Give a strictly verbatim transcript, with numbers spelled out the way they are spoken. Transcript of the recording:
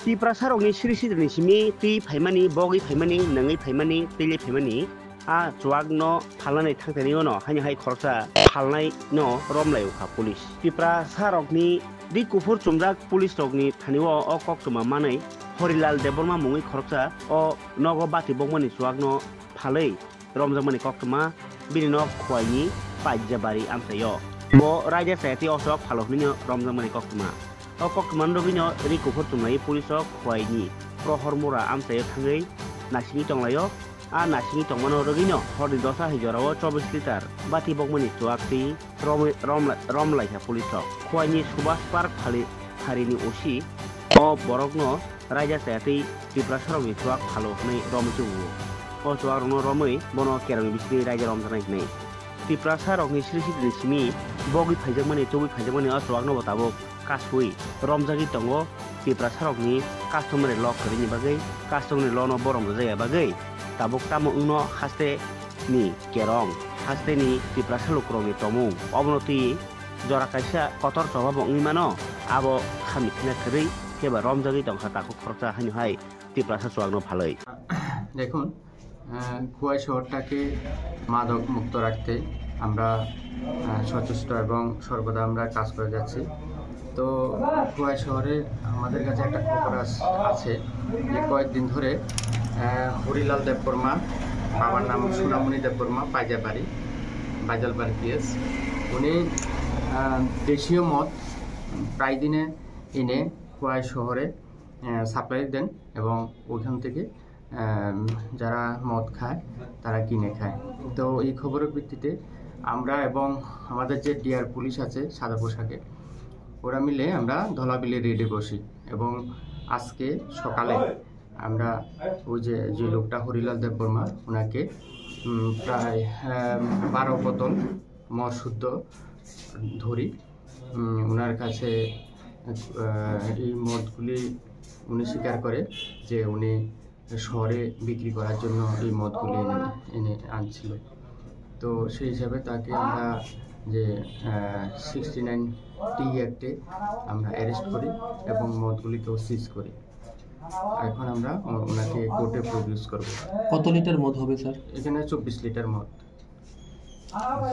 Tiprasarokni siri sidrni simi twi phaimani, bogwi phaimani, nangwi phaimani, twile phaimani a chuakno phalnani thangthani ono haino hai khoroksa phalnaino romlai wngkha police. Tiprasarokni ri kuphur chumjak police rokni thani-o o koktwma manwi Horilal Debbarma mungwi khoroksa o nogo bati bokmani chuakno phalwi romjakmani koktwma bini nok Khwaini Paijabari amchaio. Bo raida chaya tei o chuak phalo hwnwino romjakmani koktwma. O koktwmani rwgwino ri kuphur chumlai police rok Khwaini Prohor Mura amchaio thangwi naisingwi tonglaio. A naisingwi tongmano rwgwino horni dosa hai jorao chobbish litre bati bokmani chuak twi romwi-, romla-, romlaikha police rok. Khwaini Subhash Park phali-, pharini O C o borokno raida chaya tei Tiprasarokni chuak phalo hwnwi romwi tubuo. O chuakrokno romwi bono kerongni bisingtwi raida romjaknai hwnwi. Tiprasarokni siri sidrni simi bogwi phaijakmani, tubui phaijakmani o chuakno bo tabuk kasui romjagwi tongo. Tiprasarokni customary law kwrwini bagwi, customary law no bo romjakya bagwi tabuk tamo wngno haste ni kerong, haste ni Tiprasa lukurokni tomung obono twi jora kaisa kotor choba bo wngwi mano, abo kha mithina kwrwi khe ba romjagwi tongkha takhuk khoroksa haino hai Tiprasa chuakno phalwi. দেখুন, আহ, খোয়াই শহরটাকে মাদক মুক্ত রাখতে আমরা, আহ, সচেষ্ট এবং সর্বদা আমরা কাজ করে যাচ্ছি। তো খোয়াই শহরে আমাদের কাছে একটা খবর আস-, আছে যে কয়েকদিন ধরে, আহ, হরিলাল দেববর্মা, বাবার নাম সোনামণি দেববর্মা, পাইজাবাড়ি, বাইজালবাড়ি পিএস, উনি, আহ, দেশীয় মদ প্রায় দিনে এনে খোয়াই শহরে, আহ, সাপ্লাই দেন এবং ওইখান থেকে, আহ, যারা মদ খায় তারা কিনে খায়। তো এই খবরের ভিত্তিতে আমরা এবং আমাদের যে ডিআর পুলিশ আছে সাদা পোশাকে, ওরা মিলে আমরা ধলাবিলি রেডে বসি এবং আজকে সকালে আমরা ওই যে, যে লোকটা হরিলাল দেববর্মা, ওনাকে, উম, প্রায়, আহ, বারো বোতল মদ শুদ্ধ ধরি। উম, ওনার কাছে, আহ, এই মদগুলি উনি স্বীকার করে যে উনি শহরে বিক্রি করার জন্য এই মদগুলি এনে, এনে আনছিল। তো সেই হিসাবে তাকে আমরা যে, আহ, সিক্সটি নাইন টি অ্যাক্টে আমরা অ্যারেস্ট করি এবং মদগুলিকেও সিজ করি। এখন আমরা ও-, ওনাকে কোর্টে প্রডিউস করব। কত লিটার মদ হবে, স্যার? এখানে চব্বিশ লিটার মদ।